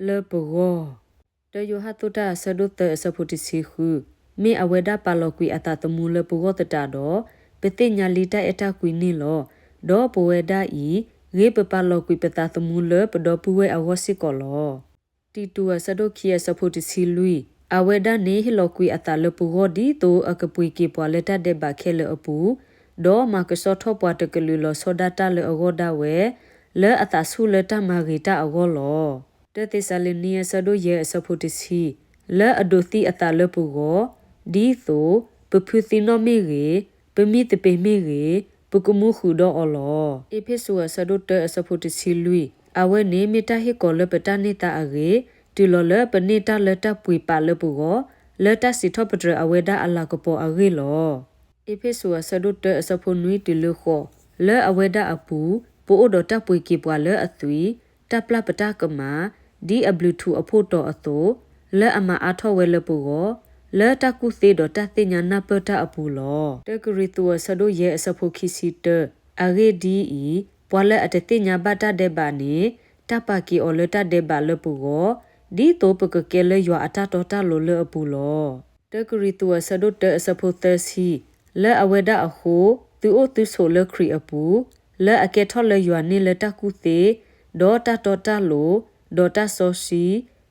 လၢပဂီၢ်. တၢယိၤဟၣ်အဆၢဒိၣ်သၢအဆၢဖိတဆံဃု, မ့ၢ်အဝဲဒၣ်ပာ်လီၤကွံာ်အသးသမူလၢပဂီၢ်သတးဒီး, ပသ့ၣ်ညါလံတၢ်အဲၣ်တၢ်ကွံန့ၣ်လီၤ. ဒီးပဝဲဒၣ်အံၤ, ဂ့ၤပပာ်လီၤကွံာ်ပသးသမူလၢပဒီပုၢ်ဝဲၢ်အဂီၢ်စ့ၢ်ကီးလီၤ. တံတူးအဆၢဒိၣ်ခံအဆၢဖိတဆံလွံၢ်, အဝဲဒၣ်န့ၣ်ဟ့ၣ်လီၤကွံာ်အသးလၢပဂီၢ်ဒ်သိးအကပှ့ၤက့ၤပှၤလၢတၢ်ဒဲးဘးခဲလၢာ်အပူၤ, ဒီးမၤကဆှီထီၣ်ပှၤတကလုာ်လီၤဆီဒၣ်တၢ်လၢအဂီၢ်ဒၣ်ဝဲ, လၢအသးဆူၣ်လၢတၢ်မၤဂ့ၤတၢ်အဂီၢ်လီၤ. တၢသ့းစၤလနံအဆၢဒိၣ်ယဲၢ်အဆၢဖိတဆံ, လၢအဒိးသံအသးလၢပဂီၢ်, ဒ်သိးပဖုသံနီၣ်မ့ၢ်ဂ့ၤ, ပမံသပ့ၤမ့ၢ်ဂ့ၤ, ပကမူဃုာ်ဒီးအီၤလီၤ. အ့းဖ့းစူးအဆၢဒိၣ်တၢအဆၢဖိတဆံလွံၢ်, အဝဲန့ၣ်မ့ၢ်တၢ်ဟ့ၣ်ကီၤလၢပတၢ်န့ၢ်သါအဂ့ၢ်, တုၤလီၤလၢပန့ၢ်တၢ်လၢတၢ်ပှ့ၤပာ်လၢပဂီၢ်, လၢတၢ်စံးထီၣ်ပတြၢၤအဝဲဒၣ်အလၤကပီၤအဂ့ၢ်လီၤ. အ့းဖ့းစူးအဆၢဒိၣ်တၢအဆၢဖိနွံတုၤလၢဃိး, လၢအဝဲဒၣ်အပူၤ, ပအိၣ်ဒီးတၢ်ပှ့ၤက့ၤပှၤလၢအသွံၣ်, တၢ်ပျၢ်ပတၢ်ကမၣ်, ဒ်အဘျုးထူးအဖှိၣ်တီၤအသိး, လၢအမၤအါထီၣ်ဝဲလၢပဂီၢ်, လၢတၢ်ကူၣ်သ့ဒီးတၢ်သ့ၣ်ညါနၢ်ပၢၢ်တၢ်အပူၤလီၤ. တၢကရံၣ်သူးအဆၢဒိၣ်ယဲၢ်အဆၢဖိခံဆံတၢ, အဂ့ၢ်ဒ်အံၤ, ပှၤလၢအတသ့ၣ်ညါဘၣ်တၢ်ဒဲးဘးန့ၣ်, တၢ်ပာ်က့ၤအီၤလၢတၢ်ဒဲးဘးလၢပဂီၢ်, ဒ်သိးပကကဲလၢယွၤအတၢ်တီတၢ်လိၤလၢအပူၤလီၤ. တၢကရံၣ်သူးအဆၢဒိၣ်တၢအဆၢဖိသၢဆံ, လၢအဝဲဒၣ်အဃိ, သုအိၣ်သုဆိးလၢခရံာ်အပူၤ, လၢအကဲထီၣ်လၢယွၤန့ၢ်လၢတၢ်ကူၣ်သ့, ဒီးတၢ်တီတၢ်လိၤ, ဒီးတၢ်စီဆှံ,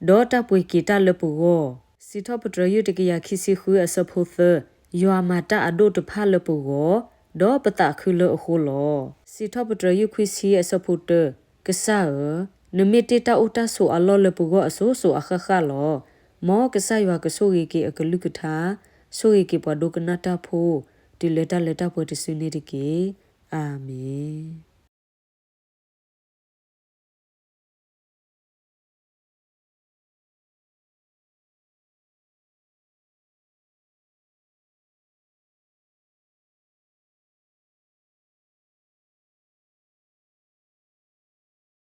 ဒီးတၢ်ပှ့ၤက့ၤတၢ်လၢပဂီၢ်. စံးထီၣ်ပတြၢၤယုၢ်တကယၤခံဆံဃုအဆၢဖိသၢ, ယွၤမၤတၢ်အဒိၣ်တဖၣ်လၢပဂီၢ်, ဒီးပသးခုလၢအဃိလီၤ. စံးထီၣ်ပတြၢၤယုၢ်ခွံဆံအဆၢဖိတၢ, ကစၢ်ဧၢ, နမ့ၢ်တ့ၢ်တၢ်အိၣ်တၢ်ဆိးအလီၢ်လၢပဂီၢ်အစိၤစိၤအဃၣ်ဃၣ်လီၤ. မ်ကစၢ်ယွၤကဆိၣ်ဂ့ၤက့ၤအကလုၢ်ကထါ, ဆိၣ်ဂ့ၤက့ၤပှၤဒိကနၣ်တၢ်ဖိ, တုၤလၢတၢ်လၢတၢ်ပှဲၤတစုန့ၣ်တက့ၢ်. အၤမ့ၣ်.